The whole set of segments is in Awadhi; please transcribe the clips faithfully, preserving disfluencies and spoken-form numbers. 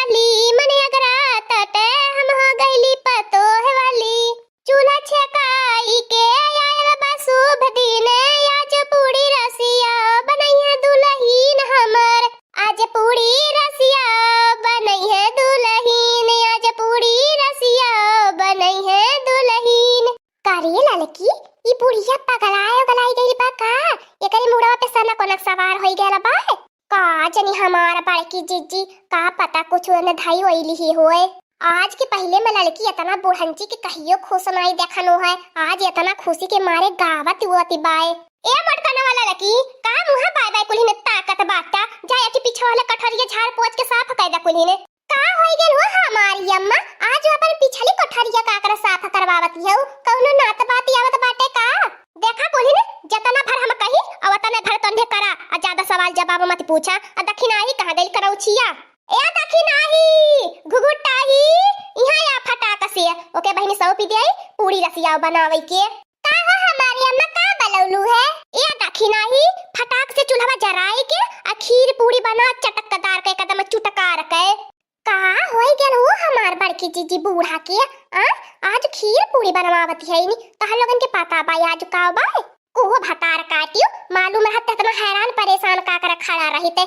ली मन अगरा तटे हम हो गइली पतोह वाली। चूल्हा छेकाई के आयल बा शुभ दिन, आज पूरी रसिया बनइहे दुलहिन हमर। आज पूरी रसिया बनइहे दुलहिन, आज पूरी रसिया बनइहे दुलहिन। का रे ललकी, ई बुढ़िया पगलाए उगलाए गइल बा का? एकरे मुड़वा पे सनक ओनक सवार होइ गइल बा। का जनी हमार बड़की जिज्जी, का पता कुछ ओने धई ओइली ही होए। आज के पहिले में ललकी एतना बुढ़ंची के कहियो खुश नाई देखनो है। आज एतना खुशी के मारे गावत उवत बाए। ए मोटकनवा ललकी, का मुँह बाय बाय कुल्हिने ताकत बाटा? जा एठी पीछे वाला कठरिया झाड़ पोछ के साफ कर दे कुल्हिने। का होइ गेल हो हमारी अम्मा? आज वो अपन पिछली कोठरिया का कर साफ करवावत हऊ? कौनो नात बात आवत बाटे का? देखा कुल्हिने, जतना भर हम कही, अउ ओतने भर तोन्हे करा, आ ज्यादा सवाल जवाब मत पूछा। आ दखिनाही कहाँ गइल करौछिया? ए दखिनाही, घुघुटाही, इहाँ आ फटाक से। ओके बहिनी सौंपी दे, पूरी रसिया बनावे के। का हो हमारी अम्मा, का बलौलू है? ए दखिनाही, फटाक से चूल्हा जराए के, आ खीर पूरी बना चटकदार के, एकदम चुटकार के। का होइ गेल हो हमार बड़की जिज्जी बूढ़ा के? आ, आज खीर पूरी बनवावत है नी, तहर लोगन के पता बा आज का बा? कोहो भतार काटियो, मालूम रहत त एतना हैरान परेशान का कर खड़ा रहिते।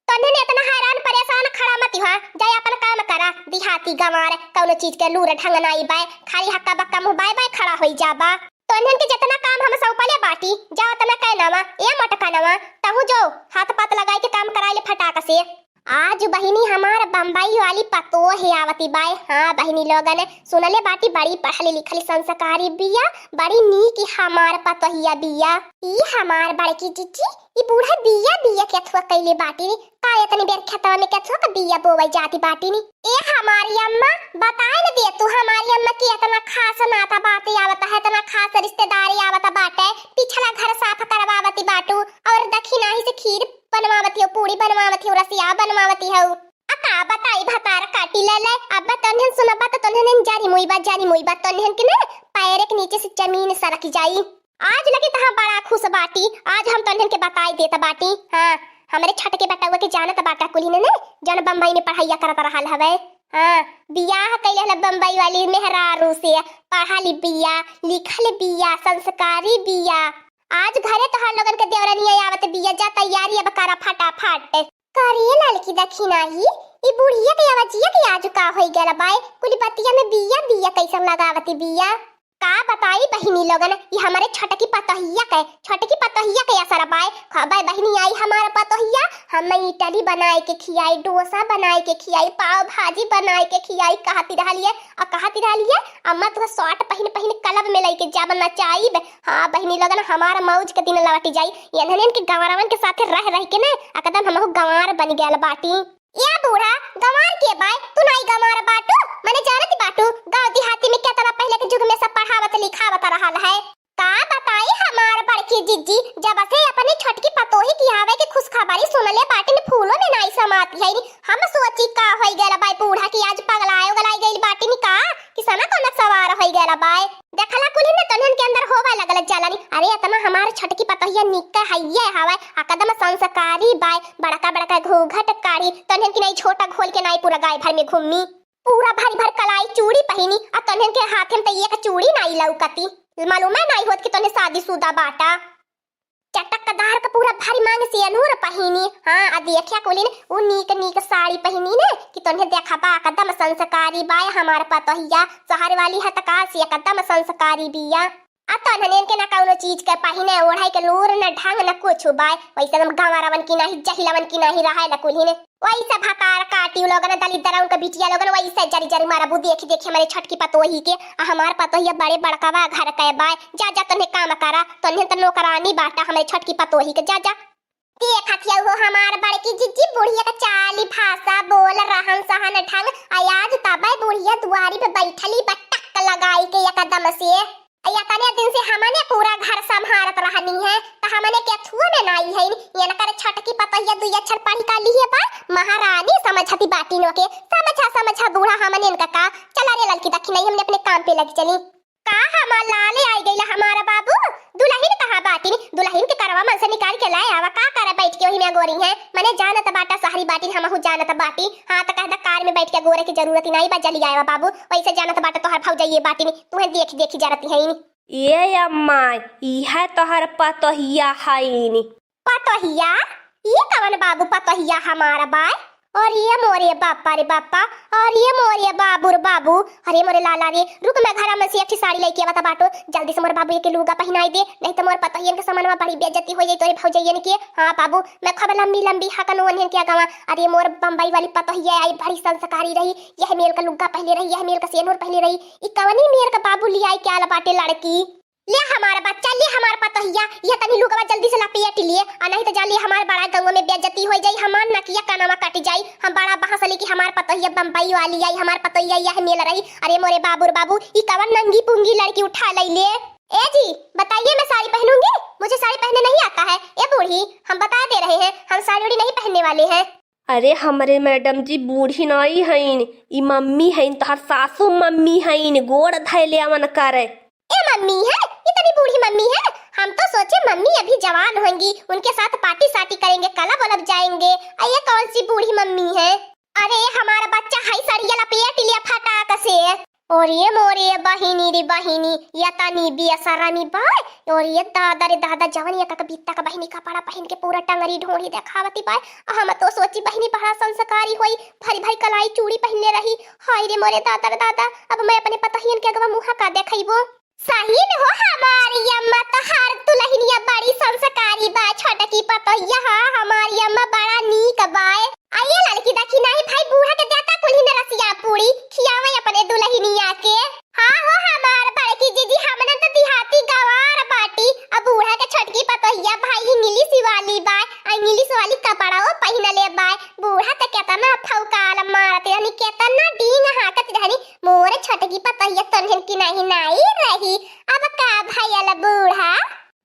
तोन्हन एतना हैरान परेशान खड़ा मत हुआ, जाए अपन काम करा, देहाती गंवार, कौनो चीज के लूर ढंग नाई बाय, खाली हक्का बक्का मुँह बाय बाय खड़ा होई जाबा। तोन्हन के जितना काम हम सौंपले बाटी, जा ओतना कै नवा, ए मोटका नवा, तहू जो हाथ पात लगाई के काम कराई ले फटाक से। आज बहिनी हमार बम्बई वाली पतोह आवती बाय। हाँ बहिनी लोगन, सुनले बाटी बड़ी पढ़ली लिखली संस्कारी बिया, बड़ी नीक हमार पतोहिया बिया। ई हमार बड़की जिज्जी, ई बूढ़ा बिया बिया के अथुआ कइले बाटी रे। का एतनी बेर खेतवा में केथुआ का बिया बोवै जाती बाटी नी? ए हमारी अम्मा, बताए न दे तू हमारी अम्मा की एतना खास नाता बाटे आवत है, एतना खास रिश्तेदारी आवत बाटे, पिछला घर साफ करवावती बाटू और दखिनाही से खीर बनवावती हो, पूरी बनवावती हो, रसिया बनवावती हो। आ का बताई भतार काटी ले ले, अब तोन्हन सुनबा त तोन्हन जारी मुइबा, जारी मुइबा तोन्हन के ने पैर के नीचे से जमीन सरक जाई। आज लगी तहाँ बड़ा खुश बाटी, आज हम तोन्हन के बताई देत बाटी। हाँ, हमरे छटके बटउआ के जानत बाटा कुल्हिने ने, जौन बम्बई में पढ़ाइया करत रहल हवे। हाँ, बियाह कइले हल बम्बई वाली मेहरारू से, पढ़ल बिया, लिखल बिया, संस्कारी बिया। आज घरे तोहार लोगन के देवरनिया आवत बिया, जा तैयारी अब करा फटाफट। का रे ललकी दखिनाही, ई बुढ़िया के आवाजिया के आज का होई गल बाय? कुल बतिया में बिया बिया कैसन लगावती बिया? का बताई बहिनी लोगन, ई हमरे छोटकी पतोहिया के, छोटकी पतोहिया के असर बाय। खबे बहिनी आई हमार पतोहिया, हम इडली बनाए के खियाई, डोसा बनाए के खियाई, पाव भाजी बनाए के खियाई, कहती रहलिए, आ कहती रहलिए, अम्मा तुहा शर्ट पहिन पहिन क्लब में लइके जाब नचाइब। हाँ बहिनी लोगन, हमार मौज के दिन लौट जाई। एन्हन के गंवारवन के साथे रह रह के ने एकदम हमहू गंवार बन गयल बाटी। या बूढ़ा, गंवार के बाय? तू नाई गंवार बाटू, मने जानत बाटू, गाँव देहाती में केतना पहिले के जुग में सब पढ़ावत लिखावत रहल है। का बताई हमार बड़की जिज्जी, जब से अपनी छोटकी पतोही की आवे के खुशखबरी सुनले बाटिन, फूलो में नाई समाती है। हम सोची का होई गयल बाय बूढ़ा की आज पगलाए उगलाए गइल बाटिन का, कि सनक ओनक सवार होई गयल बाय। देखला कुल्हिने तोन्हन के अंदर होवे लगल जलन। अरे एतना हमार छोटकी पतोहिया निक हइये हवे, आ कदम संस्कारी बाय, बड़का बड़का घूघट काढ़ी, तोन्हन की नाई छोटा घोल के नाई पूरा गाय भर में घूमी। पूरा भारी भर कलाई चूड़ी पहिनी, आ तोन्हन के हाथे में त एक चूड़ी नाई लौकती। मालूम है नाई होत कि तोन्हे शादीशुदा बाटा। चटकदार का पूरा भारी मांग से अनूर पहिनी। हाँ, आ देखिया कुलिन, उ नीक नीक साड़ी पहिनी ने कि तोन्हे देखबा, एकदम संस्कारी बाय हमार पतोहिया। शहर वाली है त का से एकदम संस्कारी बिया। आ तोन्हन के ना कौनो चीज के पहिने ओढ़े के लूर, न ढंग, न कुछ बाय। वैसे हम गंवारवन की नाही, जहिलवन की नाही रहे ला कुल्हिने। वैसे भतार काटी लोगन, दलिद्दर उनका बिटिया लोगन, वैसे जरी जरी मारबू। देखी देखी हमारे छोटकी पतोही के, आ हमार पतोहिया बड़े बड़कवा घर के बाय। जा जा तोन्हे काम करा, तोन्हे त नौकरानी बाटा हमारे छोटकी पतोही के, जा जा। देखत हऊ हो हमार बड़की जिज्जी, बुढ़िया का चाली भाषा, बोल, रहन सहन, ढंग, आ आज तबे बुढ़िया दुआरी पे बैठली बा टक लगाई के एकदम से। या तने दिन से हमने पूरा घर संभारत रहनी है, त हमने के थुआ में नाई है। इनकर छोटकी पतोहिया दुई अक्षर पढ़ी का लिहे बा, महारानी समझती बाटिन ओके। समझा समझा बूढ़ा हमने इनका का। चला रे ललकी दखिनाही, हमने अपने काम पे लग चली। का हमार लाले आई गइला हमारा बाबू? दुलहिन कहाँ बाटिन? दुलहिन के करवा मन से निकाल के लाए आवा। का करे बैठ के वही में अगोरी हैं? मने जानत बाटा सहरी बाटिन, हमहू जानत बाटी। हाँ, त कहदा कार में बैठ के अगोरे के जरूरत ही नाई बा, जल्दी आवा बाबू। वैसे जानत बाटा तोहर भौजाइये बाटिन, तुहें देख देखी जरती हैं। ए अम्मा, इहे तोहर पतोहिया हईन। पतोहिया? ई कवन बाबू पतोहिया हमारा बाय? अरे मोरे बापा रे बापा, अरे मोरे बाबू रे बाबू, अरे मोरे लाला रे, रुक मैं घरा में से एक ठे साड़ी लइके आवत बाटो, जल्दी से मोर बाबू के लुगा पहिनाई दे, नहीं तो मोर पतोहियन के समनवा बड़ी बेइज्जती हो जाई तोरे भौजैयन के। हाँ बाबू, मैं खूब लंबी लंबी हकन ओन्हन के अगवा। अरे मोर बम्बई वाली पतोहिया आई, बड़ी संस्कारी रही, यह मेल का लुग्गा पहले रही, यह मेल का सेनुर पहले रही, ई कवनी मेल का बाबू लियाई के आल बाटे लड़की। ले हमार बच्चा, ले हमार पतोहिया, यह तनी लुगवा जल्दी से लपेट लिए, आ नहीं तो जान लिए हमार बड़ा गंगो में बेइज्जती हो जाई, हमार नकिया कनवा कट जाई। हम बड़ा बहस ली कि हमार पतोहिया बम्बई वाली आई, हमार पतोहिया यह मेल रही। अरे मोरे बाबू रे बाबू, ई कवन नंगी पुंगी लड़की उठा लई ले? ए जी, बताइए, मैं साड़ी पहनूंगी? मुझे साड़ी पहनने नहीं आता है। ए बूढ़ी, हम बता दे रहे हैं, हम साड़ी उड़ी नहीं पहनने वाले हैं। अरे हमरे मैडम जी बूढ़ी नाई हईन, ई मम्मी हईन, तोहर सासू मम्मी हईन, गोड़ धैले अवन करे। ए मम्मी है, इतनी बूढ़ी मम्मी है? हम तो सोचे मम्मी अभी जवान होंगी, उनके साथ पार्टी सार्टी करेंगे, क्लब वलब जाएंगे। आ ये कौन सी बूढ़ी मम्मी है? अरे हमारा बच्चा है, सड़िया लपेट लिया फटाक से। और ये मोरे बहिनी रे बहिनी, या तनी बेसरमी बा। और ये दादा रे दादा, जवन या का बीता का बहिनी कपड़ा पहन के पूरा टंगरी ढोढ़ी देखावती बा। आ हम तो सोची बहिनी बड़ा संस्कारी होई, भरी भरी कलाई चूड़ी पहनले रही। हाय रे मोरे दादा रे दादा, अब मैं अपने पतोहियन के अगवा मुँह का देखइबो। सही में हो हमारी अम्मा, तोहार दुलहिनिया बड़ी संस्कारी बा, छोटकी पतोहिया, हाँ, हमारी अम्मा बड़ा नीक बाय। आ ये लड़की देखी नाही भाई, बूढ़ा के देता कुल्ही में रसिया पूरी, खियावे अपने दुलहिनिया के। हाँ हो हमार बड़की जीजी, हमने तो देहाती गवार बाटी, अब बूढ़ा के छोटकी पतोहिया भाई इंग्लिश वाली बाय, आ इंग्लिश वाली कपड़ा वो पहिनले बाय। बूढ़ा त केतना फौकाल मारत रहनी, केतना डींग हाँकत रहनी, मोर छोटकी पतोहिया तनहन की नाही नाई रही। अब का भयल बूढ़ा?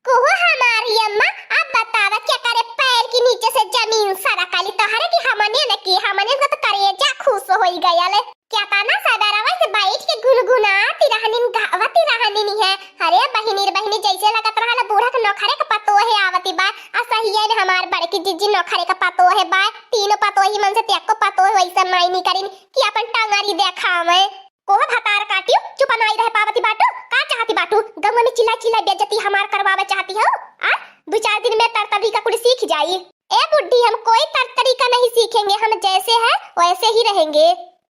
कुहो हमारी अम्मा, अब बतावा केकरे पैर के नीचे से जमीन सरकाली, तोहरे की हमने न की, हमने का तो करेजा खुश होई गयल। केतना सबेरवा से बैठ के गुनगुनाती रहनिन, गावती रहनिन है। अरे बहिनी रे बहिनी, जैसे लगत रहल बूढ़ा के नौखरे के पतोहे आवती बा, आ सहियन हमार बड़की जिज्जी नौखरे के पतोहे बा। तीनों पतोही मन से ते एको पतोह वैसन नाई निकरिन कि अपन टंगरी देखावे। कोह भतार काटियो, चुप नाई रह पावती बाटू, का चाहती बाटू? गंगा में चिल्ला चिल्ला बेइज्जती हमार करवावे चाहती हो? आ? दो चार दिन में तरतरी का कुल सीख जाई। ए बुड्ढी, हम कोई तर तरीका नहीं सीखेंगे, हम जैसे हैं वैसे ही रहेंगे।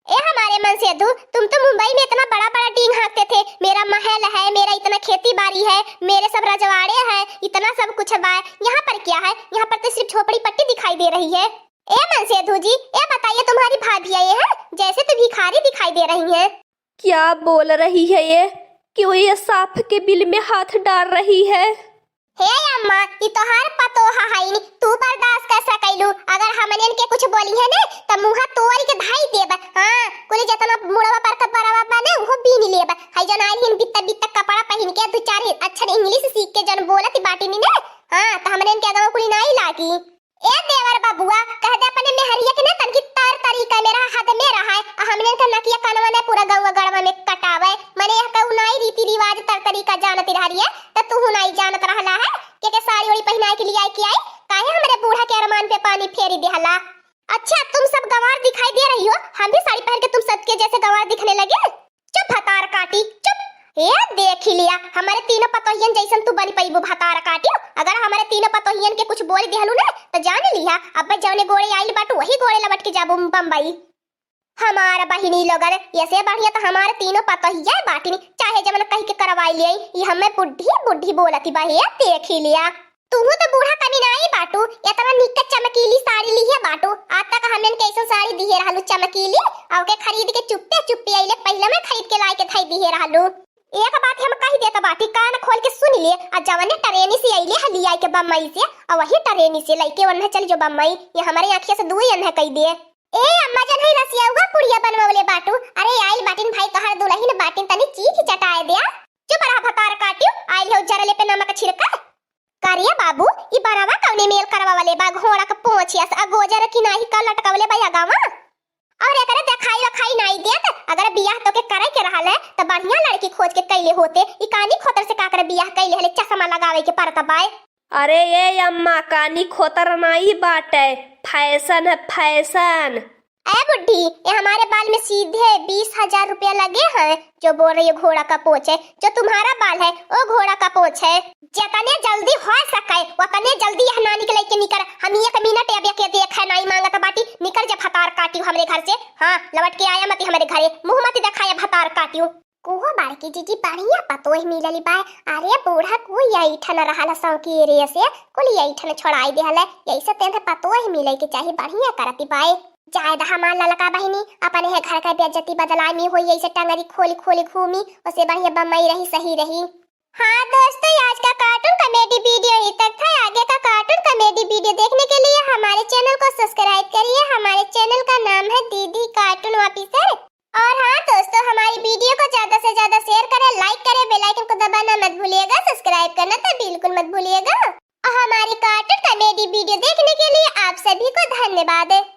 ए हमारे मनसेधु, तुम तो मुंबई में इतना बड़ा बड़ा डींग हाँकते थे, मेरा महल है, मेरा इतना खेती बाड़ी है, मेरे सब रजवाड़े हैं, इतना सब कुछ है बा। यहाँ पर क्या है? यहाँ पर तो सिर्फ झोपड़ी पट्टी दिखाई दे रही है। ए मनसेधु जी, ए बताइए, तुम्हारी भाभी आई है, जैसे तो भिखारी दिखाई दे रही हैं। क्या बोल रही है ये? क्यों ये सांप के बिल में हाथ डाल रही है? हे अम्मा, ई तोहार पतोह हईन, तू बर्दाश्त कर सकैलू। अगर हमनियन के कुछ बोली है ने, त मुँहा तोड़ के धाई देब। हाँ, कुल जतना मुड़वा पर के बरवा बने, उहो बीन लेब। हई जन आइल हिन बित्ता बित्ता कपड़ा पहिन के, दू चार अक्षर इंग्लिश सीख के जन बोलत बाटिन ने, हाँ, त हमनियन के अगवा कुल नाई लागी। ए देवर बबुआ, कह दे अपने मेहरिया के ना तनकी तर तरीका में रहा, हद में रहा है। आ हमने का नकिया कनवा ने पूरा गौवा गड़वा में कटावे। मने यह कहू नाई रीति रिवाज तर तरीका जानत रहरिए, त तू नाई जानत रहला है। के के साड़ी ओड़ी पहिनाए के लिए आई के आई? काहे हमरे बूढ़ा के अरमान पे पानी फेरी देहला? अच्छा, तुम सब गंवार दिखाई दे रही हो, हम भी साड़ी पहन के तुम सबके जैसे गंवार दिखने लगे? चुप भतार काटी, चुप। हे देखी लिया, हमारे तीनों पतोहियन जैसन तू बनी पईबू भतार काटी। अगर हमारे तीनों पतोहियन के कुछ बोल दिहलू ना, त जान लिया, अब जौने गोड़े आइल बाटू, वही गोड़े लवट के जाबू बम्बई। हमार बहिनी लोगन, ऐसे बढ़िया त हमारे तीनों पतोहिया बाटिन, चाहे जवन कह के करवाई ले, ई हमें बुढ़ी बुढ़ी बोलती बा, हे देखी लिया। तुहू तो बूढ़ा कमीनाई बाटू, एतना निक चमकीली साड़ी लिहे बाटू। आज तक हमन के ऐसन साड़ी दिहे रहलू चमकीली, आ ओके खरीद के चुप्पे चुप्पे अइले, पहिले में खरीद के लाए के धई दिहे रहलू। एक बात हम कह देत बाटी, कान खोल के सुन ले, आ जवने ट्रेन से अइले ह लियाई के बम्बई से, आ वही ट्रेन से लइके ओन्हे चल जो बम्बई, ये हमरे आँखिया से दूर अन्हे कई दे। ए अम्मा जन, हई रसिया हुआ पुड़िया बनवले बाटू, अरे आइल बाटिन भाई तोहार दुलहिन बाटिन, तनी चीख चटाए द्या। चुप रहा भतार काटियो, आइल हो जरले पे नमक छिड़का। का रे बाबू, ई बरवा कौने मेल करवावले बा? घोड़ा क पोंछ अस अगोजर की नाही का लटकवले बा अगावा? और एकरे देखाई वखाई नाई देत, अगर बियाह तोके करे के रहल है, त बढ़िया लड़की खोज के कैले होते। ई कानी खोतर से का करे बियाह कैले हले, चश्मा लगावे के परत बाय। अरे ए अम्मा, कानी खोतर नाई बाटे, fashion है, fashion। ए बुढ़ी, ये हमारे बाल में सीधे बीस हजार रुपया लगे हैं, जो बोल रही हो घोड़ा का पोंछ है। जो तुम्हारा बाल है, वो घोड़ा का पोंछ है। जतने जल्दी हो सके, उतने जल्दी यह नानी के लेके निकर। हम एक मिनट अब के देखे नाई मांगत बाटी, निकर जा भतार काटियो हमरे घर से। हाँ, लौट के आया मती हमरे घरे, मुँह मती देखाया भतार काटियो। कुहो बड़की जीजी बढ़िया पतोह मिलली बाय। अरे बूढ़ा कुल यही ठन रहल सौकी रे से, कुल यही ठन छोड़ाई देहल है। यही से तेंधे पतोह मिले के चाही, बढ़िया करती बाय। जाए द हमार ललका बहिनी, अपने है घर का बेइज्जती बदलामी होई, ऐसे टंगरी खोली खोली घूमी, उसे बढ़िया बम्मई रही, सही रही। हाँ दोस्तों, आज का cartoon comedy video यहीं तक था। आगे का cartoon comedy video देखने के लिए हमारे channel को subscribe करिए। हमारे channel का नाम है दीदी Cartoon Officer। और हाँ दोस्तों, हमारी video को ज्यादा से ज्यादा share करें, like करें, bell icon को दबाना मत भूलिएगा, subscribe करना तो बिल्कुल मत भूलिएगा। और हमारी cartoon comedy video देखने के लिए आप सभी को धन्यवाद।